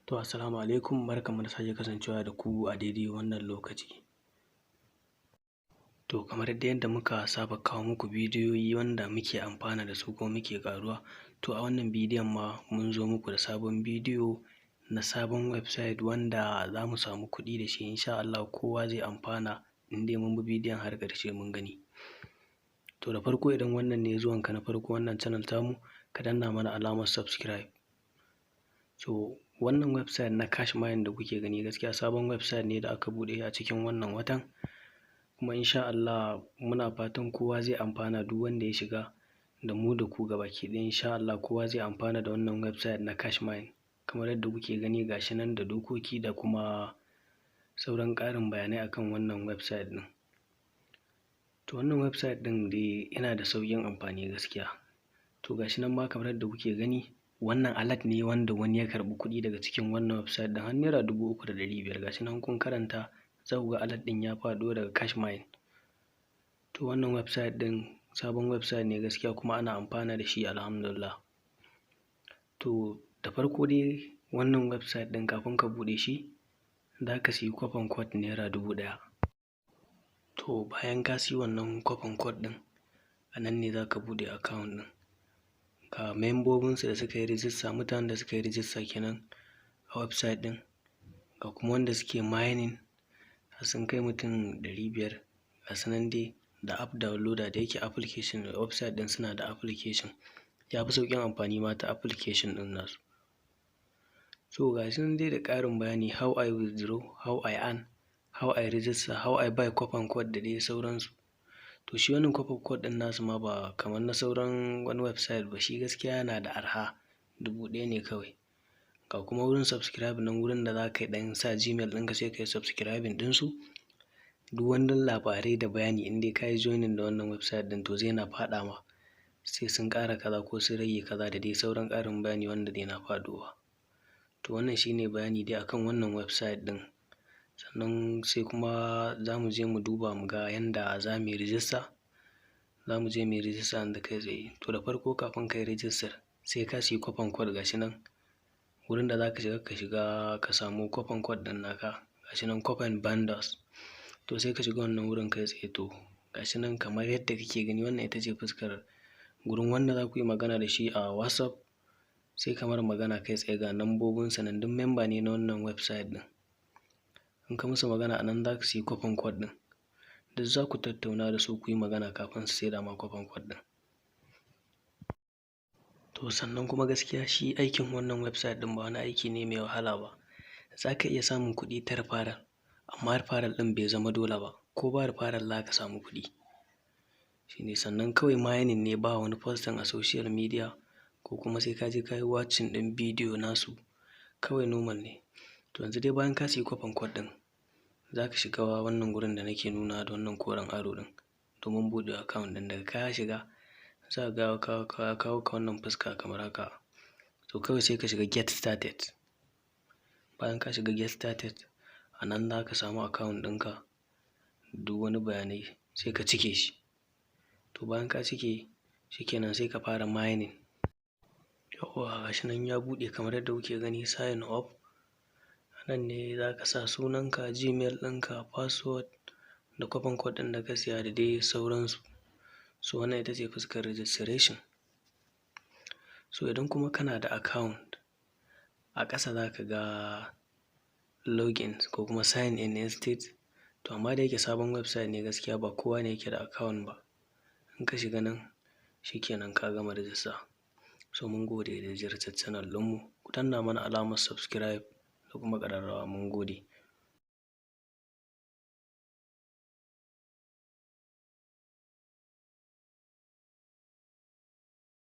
To, assalamu alaikum, barkanmu da sake kasancewa da ku a daidai wannan lokaci. To, kamar dai yadda muka saba kawo muku bidiyoyi wanda muke amfana da su kuma muke ƙaruwa, to a wannan bidiyon ma mun zo muku da sabon bidiyo na sabon website wanda za mu samu kuɗi da shi, insha Allahu kowa zai amfana in dai mun bi bidiyon har ƙarshe mun gani. To, da farko, idan wannan ne zuwanka na farko wannan channel tamu, ka danna mana alamar subscribe. So wannan website na Cashmine da kuke gani, gaskiya sabon website ne da aka buɗe a cikin wannan watan, kuma insha Allah muna fatan kowa zai amfana. Duk wanda ya shiga, da mu da ku gabaki ɗaya, insha Allah kowa zai amfana da wannan website na Cashmine. Kamar yadda kuke gani, ga shi nan da dokoki da kuma sauran ƙarin bayanai akan wannan website ɗin. To, wannan website ɗin dai yana da sauƙin amfani gaskiya. To, ga shi nan ma kamar yadda kuke gani, wannan alert ne wanda wani ya karɓi kuɗi daga cikin wannan website ɗin har ₦3,500. Ga shi nan kun karanta, za ku ga alert ɗin ya faɗo daga Cashmine. To, wannan website ɗin sabon website ne gaskiya, kuma ana amfana da shi, alhamdulillah. To, da farko dai wannan website ɗin, kafin ka buɗe shi, za ka siyi coupon code ₦1,000. To, bayan ka siyi wannan coupon code ɗin, a nan ne za ka buɗe account ɗin. Ga membobinsu da suka yi rijista, mutanen da suka yi rijista kenan a website ɗin, ga kuma wanda suke mining sun kai mutum 500, ga su nan dai da app downloader. Da yake application, website ɗin suna da application, ya fi sauƙin amfani ma ta application ɗin nasu. So ga shi nan dai da ƙarin bayani: how I withdraw, how I earn, how I register, how I buy coupon code, da dai sauransu. To, shi wannan coupon code ɗin nasu ma ba kamar na sauran wani website ba, shi gaskiya yana da arha, 1,000 ne kawai. Ga kuma wurin subscribe nan, wurin da za ka yi ɗan sa Gmail ɗinka, sai ka yi subscribing ɗinsu. Duk wani labarai da bayani, in dai ka yi joining da wannan website ɗin, to zai na faɗa ma sai sun ƙara kaza ko sun rage kaza, da dai sauran ƙarin bayani wanda zai na faɗowa. To, wannan shi ne bayani dai akan wannan website ɗin. Sannan sai kuma za mu je mu duba mu ga yanda za mu yi rijista. Za mu je mu yi rijista yanzu kai tsaye. To, da farko, kafin ka yi rijistar, sai ka siyi coupon code. Ga shi nan wurin da za ka shiga, ka shiga ka samu coupon code ɗin naka, ga shi nan, coupon bundles. To, sai ka shiga wannan wurin kai tsaye. To, ga shi nan kamar yadda kake gani, wannan ita ce fuskar gurin wanda za ku yi magana da shi a WhatsApp. Sai ka mar magana kai tsaye, ga lambobinsa nan, duk member ne na wannan website ɗin. In ka musu magana a nan, za ka siyi coupon code ɗin. Duk za ku tattauna da su, ku yi magana kafin su saida ma coupon code ɗin. To, sannan kuma gaskiya shi aikin wannan website ɗin ba wani aiki ne mai wahala ba. Za ka iya samun kuɗi ta referral, amma referral ɗin bai zama dole ba, ko ba referral za ka samu kuɗi. Shi ne. Sannan kawai mining ne, ba wani posting a social media ko kuma sai ka je ka yi watching ɗin bidiyo nasu, kawai normal ne. To, yanzu dai bayan ka siyi coupon code ɗin, za ka shiga wannan gurin da nake nunawa da wannan koren arrow ɗin domin buɗe account ɗin. Daga ka shiga, za ka ga ya kawo ka wannan fuska kamar haka. To, kawai sai ka shiga get started. Bayan ka shiga get started, a nan za ka samu account ɗinka, duk wani bayanai sai ka cike shi. To, bayan ka cike, shikenan, sai ka fara mining. Yawwa, ga shi nan ya buɗe kamar yadda kuke gani, sign up. A nan ne za ka sa sunanka, Gmail ɗinka, password, da coupon code ɗin da ka siya, da dai sauransu. So wannan ita ce fuskar registration. So idan kuma kana da account, a ƙasa za ka ga login ko kuma sign in instead. To, amma da yake sabon website ne, gaskiya ba kowa ne yake da account ba. In ka shiga nan, shikenan, ka gama rijista. So mun gode da ziyartar channel ɗinmu. Ku danna mana alamar subscribe da kuma ƙararrawa. Mun gode.